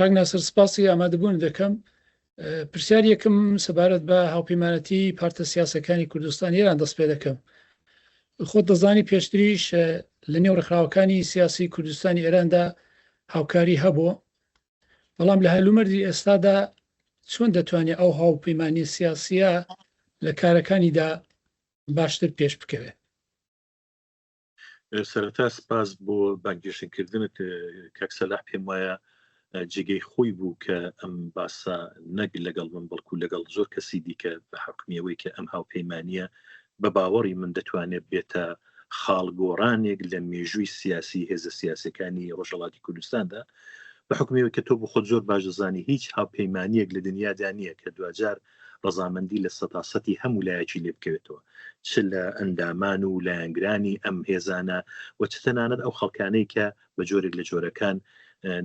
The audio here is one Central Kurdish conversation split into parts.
کاک ناسر سپاسی ئامادەبوون دەکەم. پرسیار یەکم سەبارەت بە هاوپەیمانەتی پارتە سیاسەکانی کوردستان ئێران دەست پێ دەکەم. خۆت دەزانی پێشتریش لە نێو ڕێکخراوەکانی سیاسی کوردستانی ئێراندا هاوکاری هەبوو، بەڵام لە هەلومەرجی ئێستادا چۆن دەتوانێت ئەو هاوپەیمانی سیاسیە لە کارەکانیدا باشتر پێش بکەوێت؟ سەرەتا سپاس بۆ بانگهێشتکردنت کاک سەلاح. پێم وایە جێگەی خۆی بوو کە ئەم باسە نەک لەگەڵ من بەڵکو لەگەڵ زۆر کەسی دیکە بە حکومیەوەی کە ئەم هاوپەیمانیە بە باوەڕی من دەتوانێت بێتە خاڵ گۆڕانێک لە مێژووی سیاسی هێزە سیاسەکانی ڕۆژهەڵاتی کوردستاندا، بە حکومیەوەی کە تۆ بخۆت زۆر باش دەزانی هیچ هاوپەیمانیەک لە دنیادا نییە کە دواجار ڕەزامەندی لە سەتاسەتی هەموو لایەکی لێ بکەوێتەوە، چ لە ئەندامان و لایەنگرانی ئەم هێزانە و چ تەنانەت ئەو خەڵکانەی کە بە جۆرێک لە جۆرەکان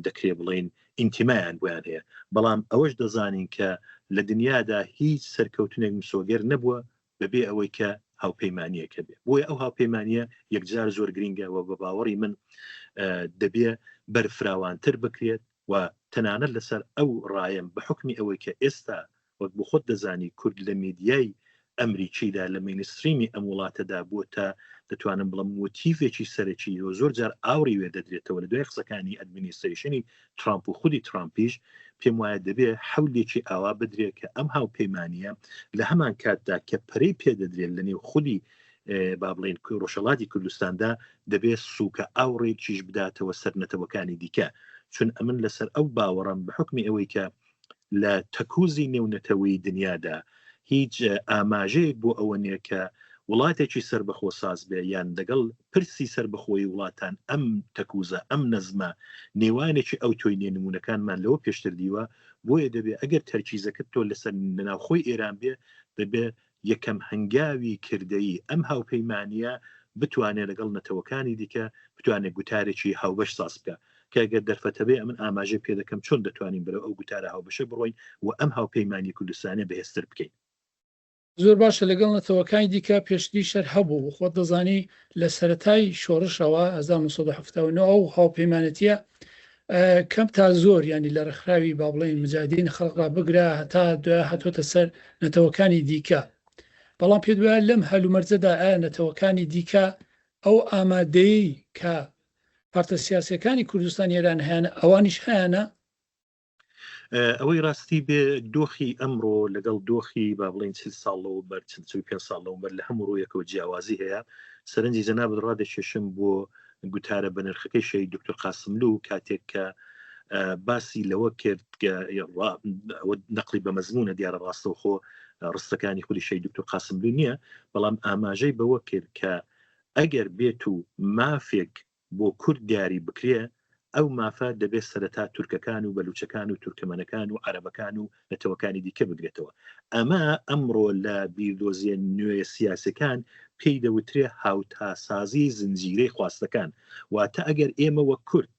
دەکرێ بڵێین ئینتیمایان بۆیان هەیە. بەڵام ئەوەش دەزانین کە لە دنیادا هیچ سەرکەوتنێک مسۆگەر نەبووە بەبێ ئەوەی کە هاوپەیمانییەک هەبێ. بۆیە ئەو هاوپەیمانییە یەکجار زۆر گرینگە و بە باوەڕی من دەبێ بەرفراوانتر بکرێت و تەنانەت لەسەر ئەو ڕایەم بە حوکمی ئەوەی کە ئێستا وەک بۆ خۆت دەزانی کورد لە میدیای ئەمریکیدا لە mainstream ی ئەم وڵاتەدا بووەتە دەتوانم بڵێم مۆتیڤێکی سەرەکی و زۆر جار ئاوڕی وێ دەدرێتەوە لە دوای قسەکانی administration ی ترامپ و خودی ترامپیش. پێم وایە دەبێ حەولێکی ئاوا بدرێت کە ئەم هاوپەیمانییە لە هەمان کاتدا کە پەرەی پێ دەدرێت لە نێو خودی با بڵێین ڕۆژهەڵاتی کوردستاندا دەبێ سووکە ئاوڕێکیش بداتەوە سەر نەتەوەکانی دیکە، چون ئەمن لەسەر ئەو باوەڕەم بە حوکمی ئەوەی کە لە تەکوزی نێونەتەوەی دنیادا هیچ ئاماژەیەک بۆ ئەوە نیە کە وڵاتێکی سەربەخۆ ساز بێ یان لەگەڵ پرسی سەربەخۆیی وڵاتان ئەم تەکوزە ئەم نەزمە نێوانێکی ئەوتۆی نیە، نمونەکانمان لەوە پێشتر دیوە، بۆیە دەبێ ئەگەر تەرکیزەکەت تۆ لەسەر ناوخۆی ئێران بێ دەبێ یەکەم هەنگاوی کردەیی ئەم هاوپەیمانییە بتوانێ لەگەڵ نەتەوەکانی دیکە بتوانێ گوتارێکی هاوبەش ساز بکا کە گەر دەرفەت هەبێ ئەمن ئاماژەی پێ دەکەم چۆن دەتوانین بەرەو ئەو گوتارە هاوبەشە بڕۆین و ئەم هاوپەیمانییە کوردستانیە بەهێزتر بکەین. زۆر باشە لەگەڵ نەتەوەکانی دیکە پێشتریش هەر هەبوو و خۆت دەزانی لە سەرەتای شۆڕشەوە 1979 ئەو هاوپەیمانێتییە کەم تا زۆر یانی لە ڕێکخراوی با بڵێین مجاهدین خەڵقڕا بگرە هەتا دوای هاتووەتە سەر نەتەوەکانی دیکە. بەڵام پێت وایە لەم هەلومەرجەدا ئایا نەتەوەکانی دیکە ئەو ئامادەیی کە پارتە سیاسیەکانی کوردستان ئێران هەیانە ئەوانیش هەیانە؟ ئەوەی ڕاستی بێ دۆخی ئەمڕۆ لەگەڵ دۆخی با بڵێین 40 ساڵ لەوەبەر 45 ساڵ لەوەبەر لە هەموو ڕوویەکەوە جیاوازی هەیە. سەرنجی جەنابت ڕادەکێشم بۆ گوتارە بەنرخەکەی شەهید دکتۆر قاسملوو کاتێک کە باسی لەوە کرد ئەوە نەقلی بە مەزمونە دیارە ڕاستەوخۆ ڕستەکانی خودی شەهید دکتۆر قاسملوو نییە بەڵام ئاماژەی بەوە کرد کە ئەگەر بێت و مافێک بۆ کورد دیاری بکرێ ئەو مافە دەبێ سەرەتا تورکەکان و بەلوچەکان و تورکەمەنەکان و عەرەبەکان و نەتەوەکانی دیکە بگرێتەوە. ئەمە ئەمڕۆ لە بیردۆزیە نوێ سیاسیەکان پێی دەوترێ هاوتاسازی زنجیرەی خواستەکان. واتە ئەگەر ئێمە وەک کورد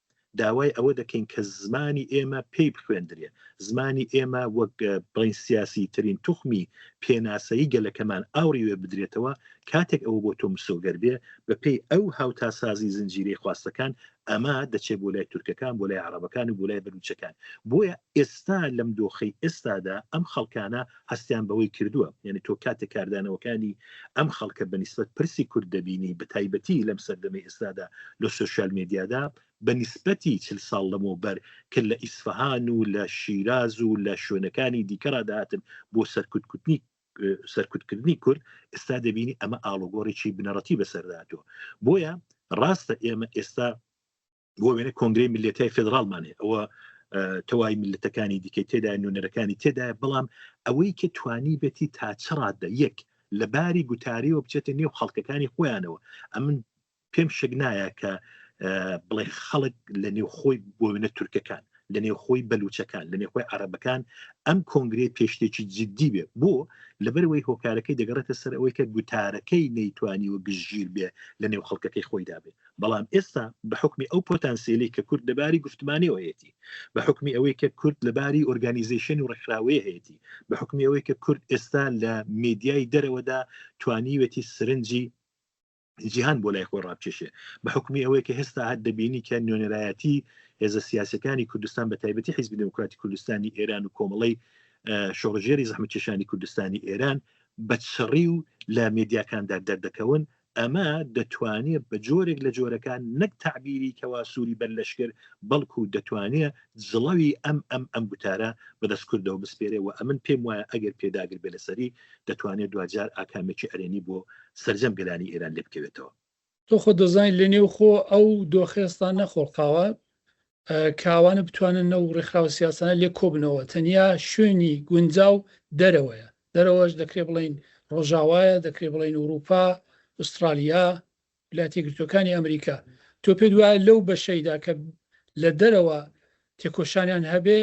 داوای ئەوە دەکەین کە زمانی ئێمە پێی بخوێندرێ، زمانی ئێمە وەک بڵێین سیاسی ترین توخمی پێناسەیی گەلەکەمان ئاوڕی وێ بدرێتەوە، کاتێک ئەوە بۆ تۆ مسۆگەر بێ بە پێی ئەو هاوتاسازی زنجیرەی خواستەکان ئەمە دەچێ بۆ لای تورکەکان، بۆ لای عەڕەبەکان و بۆ لای بەلوچەکان. بۆیە ئێستا لەم دۆخەی ئێستادا ئەم خەڵکانە هەستیان بەوەی کردووە. یانی تۆ کاتێک کاردانەوەکانی ئەم خەڵکە بە نیسبەت پرسی کورد دەبینی بە تایبەتی لەم سەردەمەی ئێستادا لە سۆشیال مێدیادا بە نیسبەتی 40 ساڵ لەمەوبەر کە لە ئیسفەهان و لە شیراز و لە شوێنەکانی دیکەڕا دەهاتن بۆ سەرکوتکردنی سەرکوتکردنی کورد ئێستا دەبینی ئەمە ئاڵوگۆڕێکی بنەڕەتی بەسەردا هاتووە. بۆیە ڕاستە ئێمە ئێستا بۆ وێنە کۆنگرەی میللەتای فێدراڵمان هەیە، ئەوە تەوای میللەتەکانی دیکەی تێدایە، نوێنەرەکانی تێدایە، بەڵام ئەوەی کە توانیبێتی تا چ ڕادە یەک لە باری گوتاریەوە بچێتە نێو خەڵکەکانی خۆیانەوە، ئەمن پێم شک نایە کە بڵێ خەڵک لە نێو خۆی بۆ وێنە تورکەکان، لە نێو خۆی بەلوچەکان، لە نێو خۆی عەرەبەکان ئەم کۆنگرەیە پێشتێکی جدی بێ. بۆ؟ لەبەرئەوەی هۆکارەکەی دەگەڕێتە سەر ئەوەی کە گوتارەکەی نەیتوانیوە گشتگیر بێ لە نێو خەڵکەکەی خۆیدا بێ. بەڵام ئێستا بە حوکمی ئەو پۆتانسیەلەی کە کورد لەباری گوفتمانیەوە هەیەتی، بە حوکمی ئەوەی کە کورد لەباری ئۆرگانیزەیشن و ڕێکخراوەیە هەیەتی، بە حوکمی ئەوەی کە کورد ئێستا لە مێدیای دەرەوەدا توانیوێتی سرنجی. جیهان بۆ لای خۆی ڕابکێشێ بە حکومی ئەوەی کە هێستا هەر دەبینی کە نوێنەرایەتی هێزە سیاسەکانی کوردستان بە تایبەتی حیزبی دێموکراتی کوردستانی ئێران و کۆمەڵەی شۆڕژێری زەحمەتکێشانی کوردستانی ئێران بە چڕی و لە مێدیاکاندا دەردەکەون ئەمە دەتوانێت بە جۆرێک لە جۆرەکان نەک تەعبیری کەوا سووری بەر لەشکر بەڵکو دەتوانێت جڵەوی ئەم ئەم ئەم گوتارە بەدەست کوردەوە بسپێرێ و ئەمن پێم وایە ئەگەر پێداگر بێ لەسەری دەتوانێت دواجار ئاکامێکی ئەرێنی بۆ سەرجەم گەلانی ئێران لێ بکەوێتەوە. تۆ خۆت دەزانیت لە نێو خۆ ئەو دۆخە ئێستا نەخۆڵقاوە کە ئەوانە بتوانن ئەو ڕێکخراوە سیاسانە لێ کۆبنەوە، تەنیا شوێنی گونجاو دەرەوەیە، دەرەوەش دەکرێ بڵێین ڕۆژاوایە، دەکرێ بڵێین ئورووپا، ئوسترالیا، ویلایەتە یەکگرتووەکانی ئەمریکا. تۆ پێت وایە لەو بەشەیدا کە لە دەرەوە تێکۆشانیان هەبێ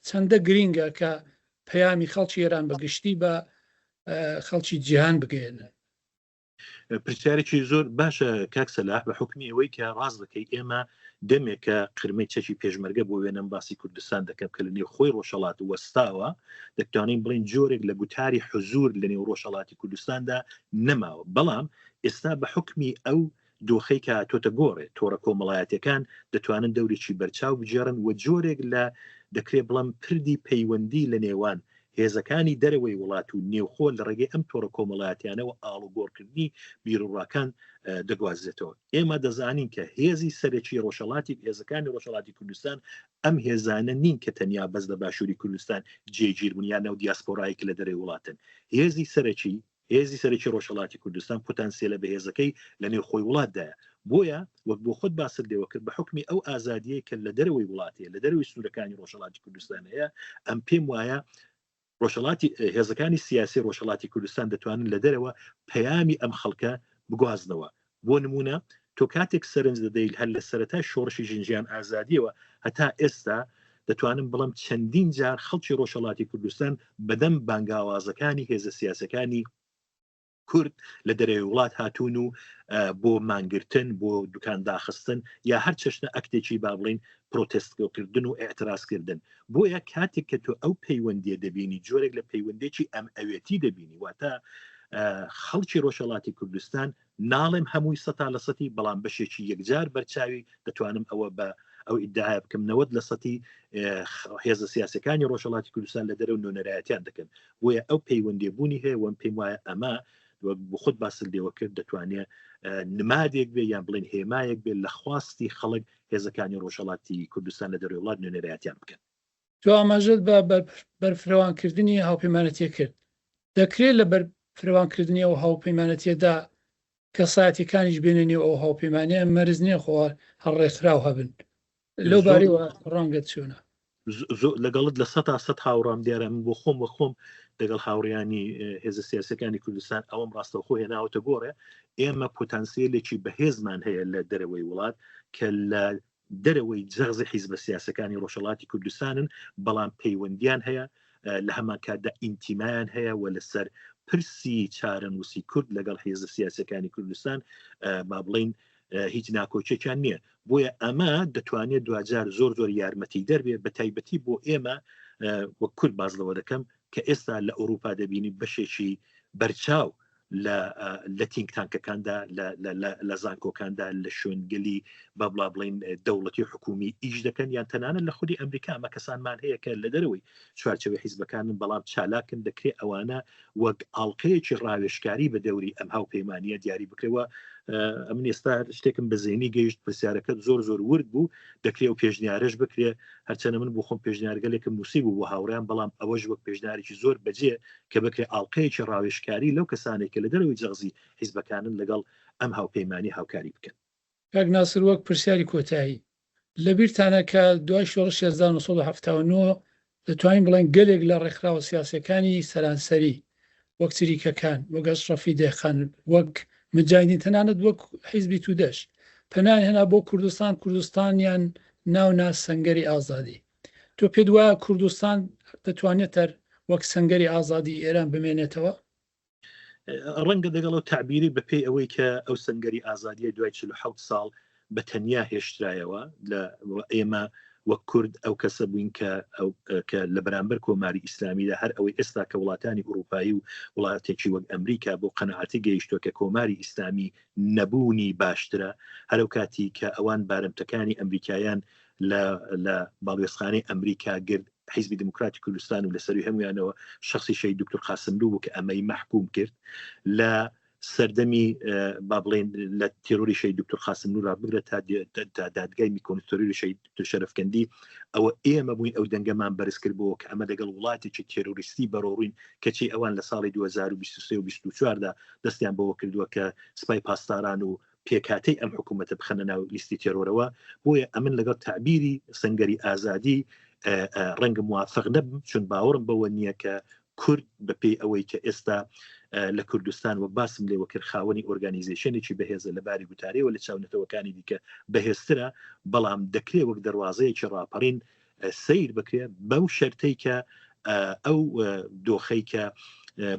چەندە گرینگە کە پەیامی خەڵکی ئێران بە گشتی بە خەڵکی جیهان بگەیەنن؟ پرسیارێکی زۆر باشە کاک سەلاح بە حکمی ئەوەی کە ڕاست دەکەی ئێمە دەمێکە قرمەی چەکی پێشمەرگە بۆ وێنەم باسی کوردستان دەکەم کە لە نێو خۆی ڕۆژهەڵات وەستاوە دەتوانین بڵین جۆرێک لە گوتاری حزور لە نێو ڕۆژهەڵاتی کوردستاندا نەماوە بەڵام ئێستا بە حکمی ئەو دۆخەی کە هاتۆتە گۆڕێ تۆڕە کۆمەڵایەتەکان دەتوانن دەورێکی بەرچاو بگێڕن و جۆرێک لە دەکرێ بڵم پردی پەیوەندی لە نێوان هێزەکانی دەرەوەی وڵات و نێوخۆ لە ڕێگەی ئەم تۆڕە کۆمەڵایەتیانەوە ئاڵوگۆڕکردنی بیروڕاکان دەگوازرێتەوە. ئێمە دەزانین کە هێزی سەرەکی ڕۆژهەڵاتی هێزەکانی ڕۆژهەڵاتی کوردستان ئەم هێزانە نین کە تەنیا بەس لە باشووری کوردستان جێگیر بوون یان ئەو دیاسپۆرایی کە لە دەرەوەی وڵاتن. هێزی سەرەکی هێزی سەرەکی ڕۆژهەڵاتی کوردستان پوتانسیەلە بەهێزەکەی لە نێوخۆی وڵاتدایە. بۆیە وەک بۆ خۆت باست لێوە کرد بە حوکمی ئەو ئازادیەی کە لە دەرەوەی وڵات هەیە، لە دەرەوەی سنوورەکانی ڕۆژهەڵاتی کوردستان هەیە، ئەم پێم وایە ڕۆژهەڵاتی هێزەکانی سیاسی ڕۆژهەڵاتی کوردستان دەتوانن لە دەرەوە پەیامی ئەم خەڵکە بگوازنەوە. بۆ نموونە تۆ کاتێک سەرنج دەدەیت هەر لە سەرەتای شۆڕشی ژن ژیان ئازادیەوە هەتا ئێستا دەتوانم بڵێم چەندین جار خەڵکی ڕۆژهەڵاتی کوردستان بەدەم بانگاوازەکانی هێزە سیاسەکانی کورد لە دەرەوەی وڵات هاتوون و بۆ مانگرتن بۆ دوکان داخستن یا هەر چەشنە ئەکتێکی با بڵین پرۆتستکردن و ئاعترازکردن بۆیە کاتێک کە تۆ ئەو پەیوەندیە دەبینی جۆرێک لە پەیوەندێکی ئەم ئەوێتی دەبینی واتە خەڵکی ڕۆژهەڵاتی کوردستان ناڵێم هەمووی سەتا لە سەتی بەڵام بەشێکی یەکجار بەرچاوی دەتوانم ئەوە بە ئەو ئیدعا بکەم 90 لە سەتی هێزە سیاسەکانی ڕۆژهەڵاتی کوردستان لە دەرەوە نوێنەرایەتیان دەکەن بۆیە ئەو پەیوەندی بوونی هەیە وەم پێم وایە ئەمە وەک بۆ خۆت باست لێوە کرد دەتوانێت نمادێک بێ یان بڵێن هێمایەک بێت لە خواستی خەڵک هێزەکانی ڕۆژهەڵاتی کوردستان لە دەرەوەی وڵات نوێنەرایەتیان بکەن. تۆ ئاماژەت بە بەرفرەوانکردنی هاوپەیمانەتیە کرد، دەکرێت لە بەرفرەوانکردنی ئەو هاوپەیمانەتیەدا کەسایەتیەکانیش بێنە نێو ئەو هاوپەیمانیە، مەرج نیە خۆ هەر ڕێکخراو هەبن، لەو بارەیەوە ڕەنگەت چۆنە؟ لەگەڵت 100% هاوڕام، دیارە من بۆ خۆم وە خۆم لەگەڵ هاوڕیانی هێزە سیاسەکانی کوردستان ئەوەم ڕاستەوخۆ هێناوەتە گۆڕێ. ئێمە پۆتانسیلێکی بەهێزمان هەیە لە دەرەوەی وڵات کە لە دەرەوەی جەغزی حیزبە سیاسەکانی ڕۆژهەڵاتی کوردستانن، بەڵام پەیوەندیان هەیە، لە هەمان کاتدا ئینتیمایان هەیە و لەسەر پرسی چارەنووسی کورد لەگەڵ حیزە سیاسەکانی کوردستان با بڵین هیچ ناکۆکیەکیان نییە. بۆیە ئەمە دەتوانێت دواجار زۆر زۆر یارمەتی دەربێ بە تایبەتی بۆ ئێمە وەک کورد باز لەوە دەکەم کە ئێستا لە ئەوروپا دەبینی بەشێکی بەرچاو لە لە تینک تانکەکاندا لە زانکۆکاندا لە شوێنگەلی بە بڵا بڵین دەوڵەتی حکومی ئیش دەکەن یان تەنانەت لە خودی ئەمریکا ئەمە کەسانمان هەیە کە لە دەرەوەی چوارچەوەی حیزبەکانن بەڵام چالاکن دەکرێت ئەوانە وەک ئاڵلقەیەکی ڕاوێژکاری بە دەوری ئەم هاوپەیمانیە دیاری بکرێەوە. ئەمن ئێستا شتێکم بە زەینی گەیشت، پرسیارەکەت زۆر زۆر ورد بوو، دەکرێ و پێشنیارش بکرێ، هەرچەنە من بۆ خۆم پێشنیارگەلێکم نووسی بوو بۆ هاوڕێیان، بەڵام ئەوەش وەک پێشنیارێکی زۆر بەجێ کە بکرێ ئاڵلقەیەکی ڕاوێژکاری لەو کەسانێک کە لە دەرەوەی جەغزی حیزبەکانن لەگەڵ ئەم هاوپەیمانی هاوکاری بکەن. کاک ناسر وەک پرسیاری کۆتایی، لەبیرتانە کە دوای شۆڕشی 1979 دەتوانین بڵێین گەلێک لە ڕێکخراوە سیاسیەکانی سەرانسەری وەک چریکەکان، وەک ئەشڕەفی دێهقان، وەک مجاهیدین تەنانەت وەک حیزبی تودەش پەنایان هێنا بۆ کوردستان، کوردستانیان ناونا سەنگەری ئازادی. تۆ پێت وایە کوردستان دەتوانێت هەر وەک سەنگەری ئازادی ئێران بمێنێتەوە؟ ڕەنگە دەگەڵ ئەو تەعبیری بە پێی ئەوەی کە ئەو سەنگەری ئازادیە دوای 47 ساڵ بە تەنیا هێشترایەوە لە ئێمە وەک کورد ئەو کەسە بووین کە کە لە بەرامبەر کۆماری ئیسلامیدا هەر ئەوەی ئێستا کە وڵاتانی ئورووپایی و وڵاتێکی وەک ئەمریکا بۆ قەناعەتی گەیشتووە کە کۆماری ئیسلامی نەبوونی باشترە هەرو کاتی کە ئەوان بارمتەکانی ئەمریکایان لە لە باڵوێزخانەی ئەمریکا گرت حیزبی دموکراتی کوردستان و لەسەروی هەمویانەوە شخصی شەهید دکتور قاسملوو بوو کە ئەمەی مەحکوم کرد لە سەردەمی با بڵێن لە تێرۆری شەهید دکتور قاسملوو را بگرە تا تا دادگای میکۆنس تێرۆری شەهید دکتور شەرەفکەندی ئەوە ئێمە بووین ئەو دەنگەمان بەرز کرد بۆ کە ئەمە لەگەڵ وڵاتێکی تێرۆریستی بەرەوڕووین کەچی ئەوان لە ساڵی 2023 و 24 دا دەستیان بەوە کردووە کە سپای پاسداران و پێکهاتەی ئەم حکوومەتە بخەنە ناو لیستی تێرۆرەوە بۆیە ئەمن لەگەڵ تەعبیری سەنگەری ئازادی ڕەنگە موافق نەبم چون باوەڕم بەوە نییە کە کورد بەپێی ئەوەی کە ئێستا لە کوردستان وەک باسم لێوە کرد خاوەنی ئۆرگانیزیشنێکی بەهێزە لە باری گوتارەوە لە چاو نەتەوەکانی دیکە بەهێزترە بەڵام دەکرێ وەک دەواازەیەکی ڕاپەڕین سیر بکرێ بەو شەرتەی کە ئەو دۆخەی کە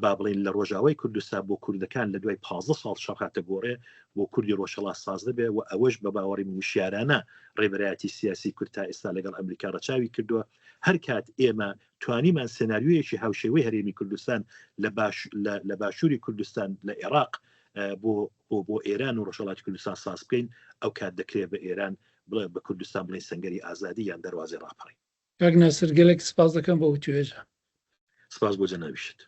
با بڵین لە ڕۆژاوای کوردستان بۆ کوردەکان لە دوای 15 ساڵ شەڕ هاتە گۆڕێ بۆ کوردی ڕۆژهەڵات ساز دەبێ و ئەوەش بە باوەڕی من وشیارانە ڕێبەرایەتی سیاسی کورد تا ئێستا لەگەڵ ئەمریکا ڕەچاوی کردووە هەر کات ئێمە توانیمان سناریۆیەکی هاوشێوەی هەرێمی کوردستان لە باش لە باشووری کوردستان لە عێراق بۆ بۆ بۆ ئێران و ڕۆژهەڵاتی کوردستان ساز بکەین ئەو کات دەکرێت بە ئێران بڵێ بە کوردستان بڵێن سەنگەری ئازادی یان دەروازەی ڕاپەڕین. کاک ناسر گەلێک سپاس دەکەم بۆ وتوێژە. سپاس بۆ جەنابیشت.